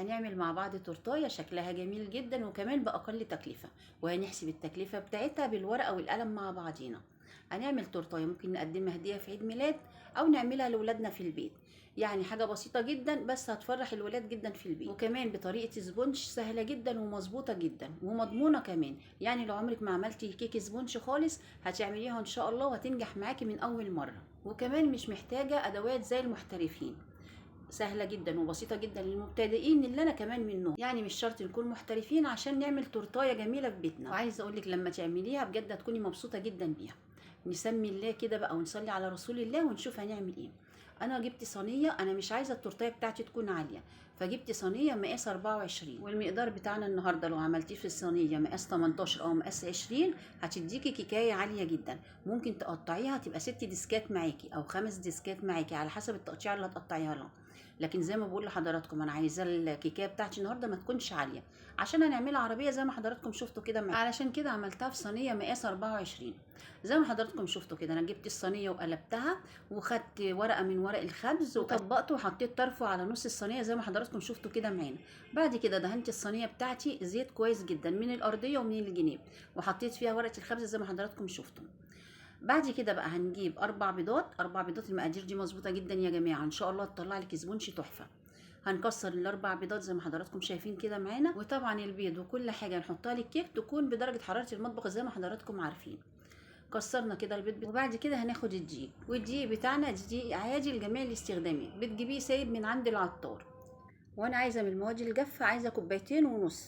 هنعمل مع بعض تورتايه شكلها جميل جدا وكمان باقل تكلفة، وهنحسب التكلفة بتاعتها بالورقة والقلم مع بعضينا. هنعمل تورتايه ممكن نقدمها هديه في عيد ميلاد او نعملها لاولادنا في البيت، يعني حاجة بسيطة جدا بس هتفرح الولاد جدا في البيت، وكمان بطريقة sponge سهلة جدا ومظبوطه جدا ومضمونه كمان. يعني لو عمرك ما عملتي كيك sponge خالص هتعمليها ان شاء الله وهتنجح معاكي من اول مرة، وكمان مش محتاجه ادوات زي المحترفين، سهلة جدا وبسيطة جدا للمبتدئين اللي انا كمان منهم. يعني مش شرط نكون محترفين عشان نعمل تورتايه جميلة في بيتنا. وعايزه اقول لك لما تعمليها بجد هتكوني مبسوطة جدا بيها. نسمي الله كده بقى ونصلي على رسول الله ونشوف هنعمل ايه. انا جبت صينية، انا مش عايزه التورتايه بتاعتي تكون عالية، فجبت صينية مقاس 24، والمقدار بتاعنا النهارده لو عملتيه في الصينية مقاس 18 او مقاس 20 هتديكي كيكايه عالية جدا. ممكن تقطعيها تبقى 6 ديسكات معاكي او 5 ديسكات معاكي على حسب التقطيع اللي هتقطعيها لها. لكن زي ما بقول لحضراتكم انا عايزه الكيكايه بتاعتي النهارده ما تكونش عالية عشان هنعملها عربية زي ما حضراتكم شفتوا كده معايا، علشان كده عملتها في صينية مقاس 24 زي ما حضراتكم شفتوا كده. انا جبت الصينية وقلبتها وخدت ورقة من ورق الخبز وطبقته وحطيت طرفه على نص الصينية زي ما حضراتكم شفتوا كده معانا. بعد كده دهنت الصينية بتاعتي زيت كويس جدا من الارضية ومن الجناب، وحطيت فيها ورقة الخبز زي ما حضراتكم شفتوا. بعد كده بقى هنجيب 4 بيضات، 4 بيضات المقادير دي مظبوطة جدا يا جماعة، ان شاء الله تطلع لك sponge تحفة. هنكسر ال4 بيضات زي ما حضراتكم شايفين كده معانا، وطبعا البيض وكل حاجة نحطها للكيك تكون بدرجة حرارة المطبخ زي ما حضراتكم عارفين. كسرنا كده البيض، وبعد كده هناخد الدقيق، والدقيق بتاعنا دقيق عادي لجميع الاستخدامات، بتجيبيه سايب من عند العطار. وانا عايزه من المواد الجافه، عايزه 2.5 كوباية،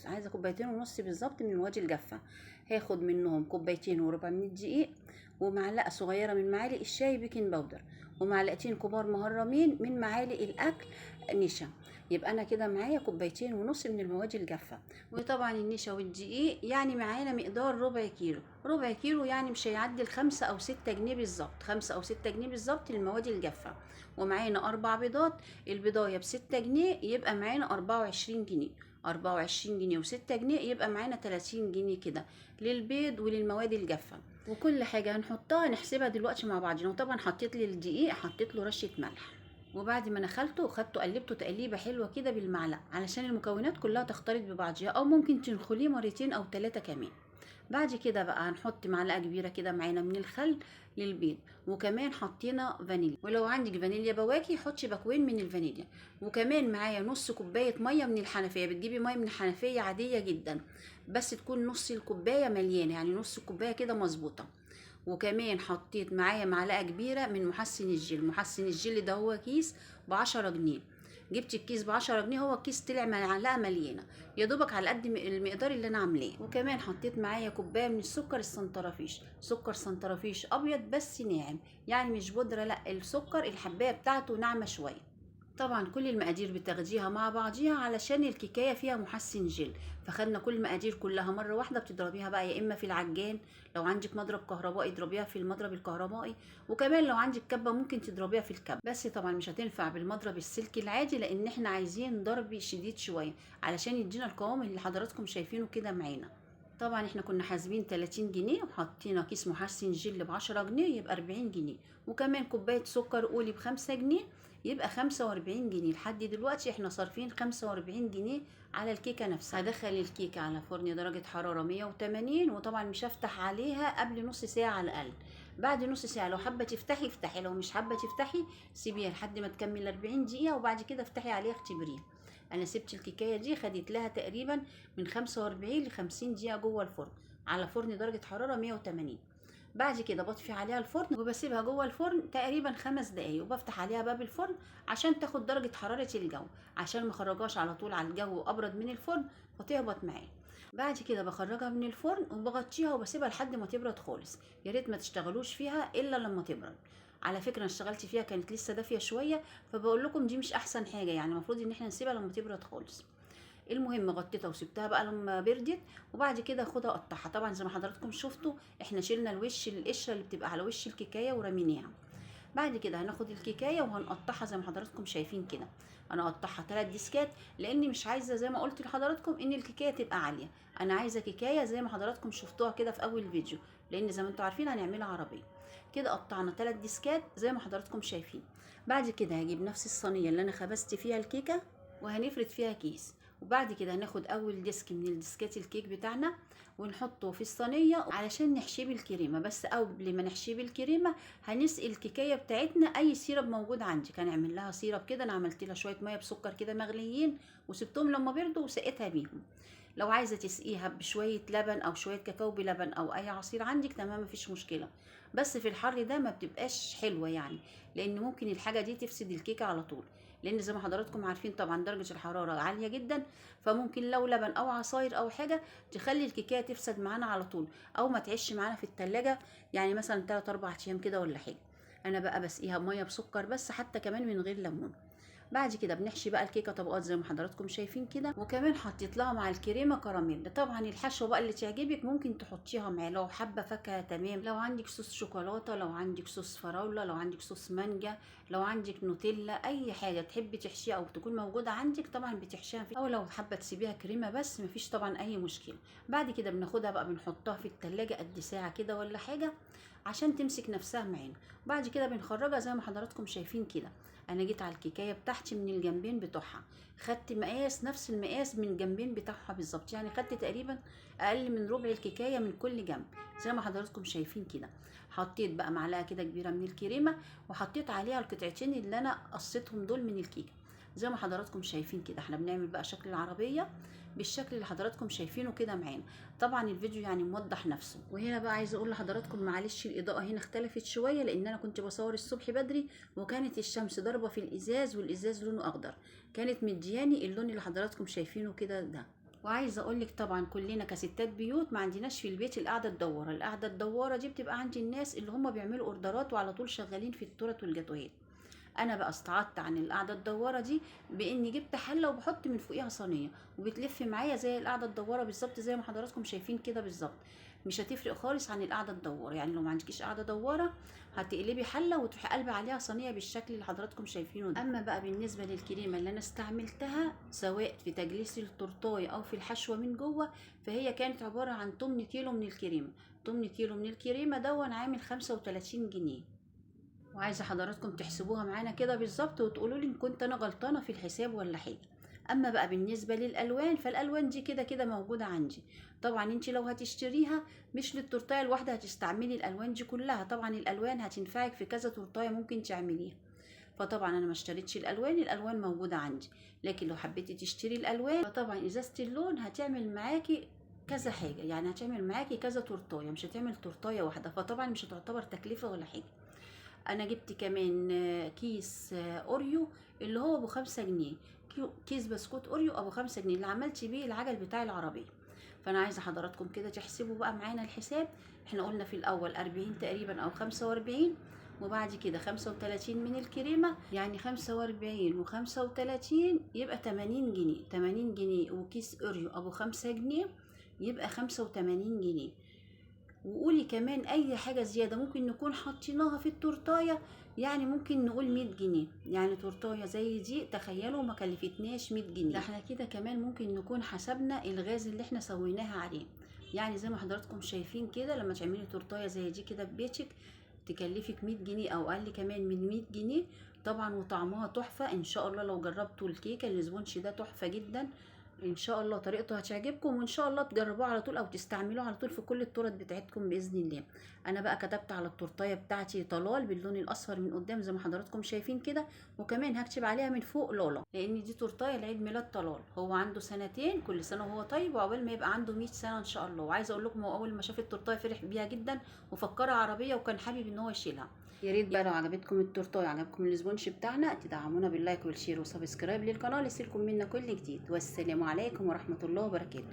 عايزه 2.5 كوباية بالظبط من المواد الجافه. هاخد منهم 2.25 كوباية من الدقيق، ومعلقة صغيرة من معالق الشاي baking powder، ومعلقتين كبار مهرمين من معالق الاكل نشا. يبقى انا كده معايا 2.5 كوباية من المواد الجافه. وطبعا النشا والدقيق يعني معانا مقدار ربع كيلو، ربع كيلو يعني مش هيعدي 5 او 6 جنيه بالظبط، 5 او 6 جنيه بالظبط للمواد الجافه. ومعانا 4 بيضات، البيضايه ب6 جنيه يبقى معانا 24 جنيه، 24 جنيه و6 جنيه يبقى معانا 30 جنيه كده للبيض وللمواد الجافه. وكل حاجة هنحطها نحسبها دلوقتي مع بعضنا. وطبعا حطيت لي الدقيق، حطيت له رشه ملح، وبعد ما نخلته خدته قلبته تقليبه حلوة كده بالمعلقه علشان المكونات كلها تختلط ببعضها، او ممكن تنخليه مرتين او 3 كمان. بعد كده بقى هنحط معلقه كبيرة كده معانا من الخل للبيض، وكمان حطينا فانيليا، ولو عندك فانيليا بواكي حطي باكوين من الفانيليا. وكمان معايا نص كوباية مية من الحنفية، بتجيبي مية من الحنفية عادية جدا بس تكون نص الكوباية مليانة، يعني نص الكوباية كده مظبوطة. وكمان حطيت معايا معلقه كبيرة من محسن الجل، محسن الجل ده هو كيس ب10 جنيه، جبت الكيس ب10 جنيه، هو الكيس طلع معلقه مليانة يا دوبك على قد المقدار اللي انا عاملاه. وكمان حطيت معايا كوباية من السكر السنترافيش، سكر سنترافيش ابيض بس ناعم، يعني مش بودره، لا السكر الحبايه بتاعته ناعمة شوية. طبعا كل المقادير بتاخديها مع بعضيها علشان الكيكايه فيها محسن جل، فخدنا كل المقادير كلها مرة واحدة. بتضربيها بقى يا اما في العجان، لو عندك مضرب كهربائي اضربيها في المضرب الكهربائي، وكمان لو عندك كبه ممكن تضربيها في الكبه، بس طبعا مش هتنفع بالمضرب السلكي العادي لان احنا عايزين ضرب شديد شوية علشان يدينا القوام اللي حضراتكم شايفينه كده معانا. طبعا احنا كنا حاسبين 30 جنيه وحطينا كيس محسن جل ب10 جنيه يبقى 40 جنيه، وكمان كوباية سكر قولي ب5 جنيه يبقى 45 جنيه. لحد دلوقتي احنا صارفين 45 جنيه على الكيكه نفسها. هدخل الكيكه على فرن درجه حرارة 180، وطبعا مش هفتح عليها قبل نص ساعة على الاقل. بعد نص ساعة لو حابة تفتحي افتحي، لو مش حابة تفتحي سيبيها لحد ما تكمل 40 دقيقة وبعد كده افتحي عليها اختبريها. انا سبت الكيكايه دي خدت لها تقريبا من 45 ل 50 دقيقة جوه الفرن على فرن درجه حرارة 180. بعد كده بطفي عليها الفرن وبسيبها جوه الفرن تقريبا 5 دقايق، وبفتح عليها باب الفرن عشان تاخد درجه حرارة الجو، عشان ما اخرجهاش على طول على الجو وابرد من الفرن فتهبط معايا. بعد كده بخرجها من الفرن وبغطيها وبسيبها لحد ما تبرد خالص. يا ريت ما تشتغلوش فيها الا لما تبرد. على فكرة انا اشتغلت فيها كانت لسه دافيه شوية، فبقول لكم دي مش احسن حاجة، يعني المفروض ان احنا نسيبها لما تبرد خالص. المهم غطيتها وسبتها بقى لما بردت، وبعد كده اخدها اقطعها. طبعا زي ما حضراتكم شفتوا احنا شلنا الوش، القشرة اللي بتبقى على وش الكيكايه ورميناها. بعد كده هناخد الكيكايه وهنقطعها زي ما حضراتكم شايفين كده. انا هقطعها 3 ديسكات لاني مش عايزه زي ما قلت لحضراتكم ان الكيكايه تبقى عالية، انا عايزه كيكايه زي ما حضراتكم شفتوها كده في اول فيديو، لان زي ما انتم عارفين هنعملها عربية. كده قطعنا 3 ديسكات زي ما حضراتكم شايفين. بعد كده هجيب نفس الصينية اللي انا خبزت فيها الكيكه وهنفرد فيها كيس، وبعد كده هناخد اول disc من الديسكات الكيك بتاعنا ونحطه في الصينية علشان نحشيه بالكريمه. بس قبل ما نحشيه بالكريمه هنسقي الكيكيه بتاعتنا اي syrup موجود عندك. هنعمل لها syrup كده، انا عملت لها شوية مية بسكر كده مغليين وسبتهم لما بردوا وسقيتها بيهم. لو عايزه تسقيها بشوية لبن او شوية كاكاو بلبن او اي عصير عندك تمام، مفيش مشكلة. بس في الحر ده ما بتبقاش حلوة يعني، لان ممكن الحاجة دي تفسد الكيكه على طول، لان زي ما حضراتكم عارفين طبعا درجه الحرارة عالية جدا، فممكن لو لبن او عصاير او حاجة تخلي الكيكه تفسد معانا على طول، او ما تعيش معانا في التلاجة يعني مثلا 3 4 ايام كده ولا حاجة. انا بقى بسقيها مية بسكر بس، حتى كمان من غير ليمون. بعد كده بنحشي بقى الكيكه طبقات زي ما حضراتكم شايفين كده، وكمان حطيت لها مع الكريمة كراميل. طبعا الحشوه بقى اللي تعجبك ممكن تحطيها معاه، لو حابة فاكهة تمام، لو عندك صوص شوكولاتة، لو عندك صوص فراوله، لو عندك صوص مانجا، لو عندك نوتيلا، اي حاجة تحبي تحشيها او تكون موجودة عندك طبعا بتحشيها، او لو حابة تسيبيها كريمة بس مفيش طبعا اي مشكلة. بعد كده بناخدها بقى بنحطها في التلاجة قد ساعة كده ولا حاجة عشان تمسك نفسها معانا. بعد كده بنخرجها زي ما حضراتكم شايفين كده. انا جيت على الكيكايه بتاعتي من الجنبين بتوعها، خدت مقاس نفس المقاس من الجنبين بتاعها بالظبط، يعني خدت تقريبا اقل من ربع الكيكايه من كل جنب زي ما حضراتكم شايفين كده. حطيت بقى معلقه كده كبيرة من الكريمة، وحطيت عليها القطعتين اللي انا قصيتهم دول من الكيكه زي ما حضراتكم شايفين كده. احنا بنعمل بقى شكل العربية بالشكل اللي حضراتكم شايفينه كده معانا. طبعا الفيديو يعني موضح نفسه. وهنا بقى عايزه اقول لحضراتكم معلش الاضاءة هنا اختلفت شوية، لان انا كنت بصور الصبح بدري وكانت الشمس ضاربه في الازاز، والازاز لونه اخضر، كانت مدياني اللون اللي حضراتكم شايفينه كده ده. وعايزه اقول لك طبعا كلنا كستات بيوت ما عندناش في البيت القعدة الدواره. القعدة الدواره دي بتبقى عند الناس اللي هم بيعملوا اوردرات وعلى طول شغالين في التورت والجاتوهات. انا بقى استعدت عن القعدة الدواره دي باني جبت حله وبحط من فوقيها صينية، وبتلف معايا زي القعدة الدواره بالظبط زي ما حضراتكم شايفين كده بالظبط، مش هتفرق خالص عن القعدة الدواره. يعني لو ما عندكيش قعدة دواره هتقلبي حله وتروحي قلبه عليها صينية بالشكل اللي حضراتكم شايفينه ده. اما بقى بالنسبة للكريمه اللي انا استعملتها سواء في تجليس التورتايه او في الحشوه من جوه، فهي كانت عبارة عن 8 كيلو من الكريمة. 8 كيلو من الكريمة دون عامل 35 جنيه. وعايزه حضراتكم تحسبوها معانا كده بالظبط وتقولوا لي ان كنت انا غلطانة في الحساب ولا حاجة. اما بقى بالنسبة للالوان، فالالوان دي كده كده موجودة عندي. طبعا انت لو هتشتريها مش للتورتايه الواحدة هتستعملي الالوان دي كلها، طبعا الالوان هتنفعك في كذا تورتايه ممكن تعمليها. فطبعا انا ما اشتريتش الالوان، الالوان موجودة عندي، لكن لو حبيتي تشتري الالوان فطبعا ازازة اللون هتعمل معاكي كذا حاجة، يعني هتعمل معاكي كذا تورتايه، مش هتعمل تورتايه واحدة، فطبعا مش هتعتبر تكلفة ولا حاجة. انا جبت كمان كيس اوريو اللي هو ابو 5 جنيه، كيس بسكوت اوريو ابو 5 جنيه اللي عملت بيه العجل بتاع العربية. فانا عايزه حضراتكم كده تحسبوا بقى معانا الحساب. احنا قلنا في الاول 40 تقريبا او 45، وبعد كده 35 من الكريمة، يعني 45 و35 يبقى 80 جنيه. 80 جنيه وكيس اوريو ابو 5 جنيه يبقى 85 جنيه. وقولي كمان اي حاجة زيادة ممكن نكون حاطيناها في التورتايه، يعني ممكن نقول 100 جنيه. يعني تورتايه زي دي تخيلوا ما كلفتناش 100 جنيه. ده احنا كده كمان ممكن نكون حسبنا الغاز اللي احنا سويناها عليه. يعني زي ما حضراتكم شايفين كده لما تعملي تورتايه زي دي كده في بيتك تكلفك 100 جنيه او اقل كمان من 100 جنيه طبعا، وطعمها تحفة ان شاء الله. لو جربتوا الكيكه ال sponge ده تحفة جدا ان شاء الله، طريقته هتعجبكم وان شاء الله تجربوه على طول او تستعملوه على طول في كل التورت بتاعتكم باذن الله. انا بقى كتبت على التورتايه بتاعتي طلال باللون الاصفر من قدام زي ما حضراتكم شايفين كده، وكمان هكتب عليها من فوق لالا، لان دي تورتايه لعيد ميلاد طلال. هو عنده 2 سنين، كل سنة وهو طيب، وعقبال ما يبقى عنده 100 سنة ان شاء الله. وعايزه اقول لكم هو اول ما شاف التورتايه فرح بيها جدا وفكرها عربية وكان حابب ان هو يشيلها. يا ريت بقى لو عجبتكم التورتايه وعجبكم ال sponge بتاعنا تدعمونا بال like وال share و subscribe للقناة ليصلكم منا كل جديد. والسلام عليكم ورحمة الله وبركاته.